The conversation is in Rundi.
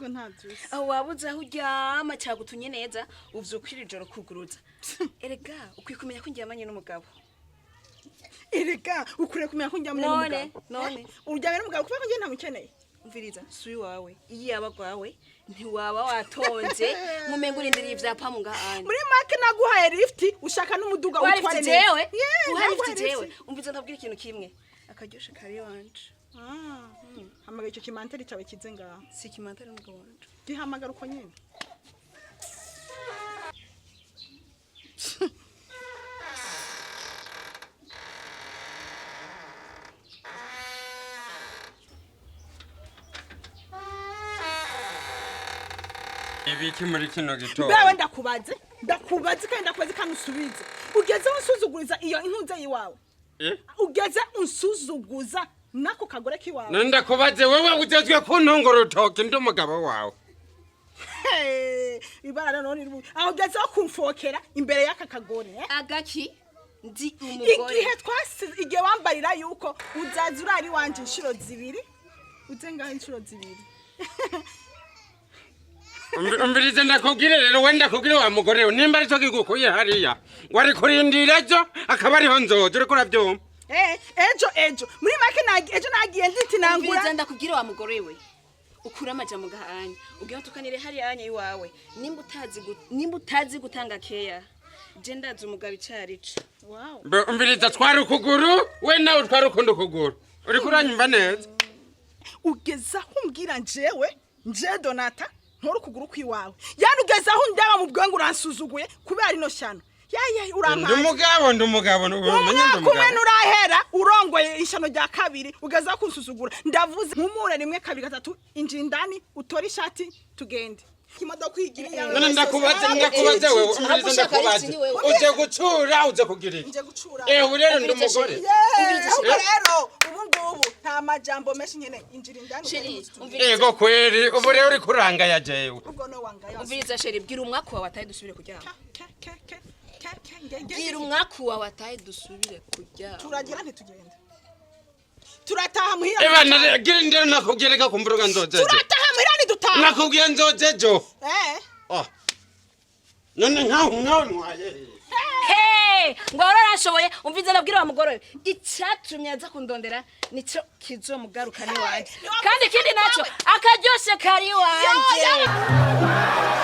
Ahubwo ntabyusa. Aho wabuze aho uryama cyagutumye neza, uvyukira ijoro kuguruza. Erega ukwiye kumenya ko ndyamanye n'umugabo. Erega ukwiye kumenya ko ndyamanye None, n'umugabo. none. Uryamye n'umugabo kubera ko njye ntamukeneye. Umviriza, si uwawe. Iyo yaba gwawe ntiwaba watonze nkumenga urindiriye ivyapa mu ngahane. Muri make naguhaye lift, ushaka n'umuduga Wari utware ufite neza. jewe? Yeah, Uhari naguhaye ufite jewe? lift. Umviriza, ndabwira ikintu kimwe, akaryoshe kari iwanje. Ah, hamagara icyo kimanteri cyawe kize ngaho. Si ikimantari, n'umugabo wanje. Gihamagara uko nyene. Ibiki muri kino gitondo? Bewe, ndakubaze, ndakubaze kandi ndakubaze kandi usubize. Ugeze unsuzuguliza iyo intuze yiwawe? Eh? Ugeze unsuzuguza nako kagore kiwawe? None ndakubaze, wewe ujejwe kuntunga urutoki, ndi umugabo wawe. Hey, ibara none aho ugeze aho kumfokera imbere y'aka kagore, eh? Agaki? Ndi umugore. Igihe twasize, igihe wambarira yuko uzaza urara iwanje inshuro zibiri, uze ngaho inshuro zibiri. Umvirize ndakubwire rero, we ndakubwire wa mugore we, nimba aricyo kigukuye hariya wari kurindira ejo akaba ariho nzoza, uriko uravyumva? Eh, ejo, ejo muri make ejo nagiye nditi nangura. Umviriza ndakubwira wa mugore we, ukura amaja mu gahanya ugiye utukanire hariya anya iwawe. Nimba utazi gutanga keya, je ndazi umugabo icarico. Wow. Mbe, umviriza, twara ukuguru we, nawe utwara ukundi ukuguru, uriko uranyumva neza? Ugeze aho umbwira njewe, nje Donata ntora ukuguru kw'iwawe? Yani ugeze aho ndaba mu bwenge, uransuzuguye kubera ino shyano yaye. Ndi Urampaye. umugabo, ndi umugabo, umenye ndi Umwaka umwe umugabo. nturahera urongoye, ishyano rya kabiri ugeze aho kunsuzugura. Ndavuze nkumure rimwe, kabiri, gatatu, injira indani utore ishati tugende. Imodoka uyigira iyawe. None ndakubaze, ndakubaze wewe, umviriza, ndakubaze, uje gucura, uje kugira iki? Nje gucura. Eh, ubu rero ndi umugore. Yeah, ahubwo rero ubu ngubu nta majambo menshi nyene, injira indani utore Chéri, impuzu tugende. umviriza. Ego kweri, ubu rero uriko urangaya jewe. Ubwo no wangaya. Umviriza chéri, bwira umwaku wawe atahe dusubire kuryama. Ke, ke, ke, ke, ke, nge, nge. Bwira umwaku wawe atahe dusubire kuryama. Turagira ntitugende, turataha muhira. Eba gira indero, nakubwiye reka kumvuruga, nzoza ejo. Turataha muhira, ntidutaha. Nakubwiye nzoza ejo. Eh. Oh. None nkaho nkaho ntwaye. Hey, ngo warashoboye. Umviza nabwira wa mugore we, icyatumye aza kundondera nico kizomugarukana iwanje. Hey, Kandi ikindi naco, akaryoshe kari iwanje. Yo, yo.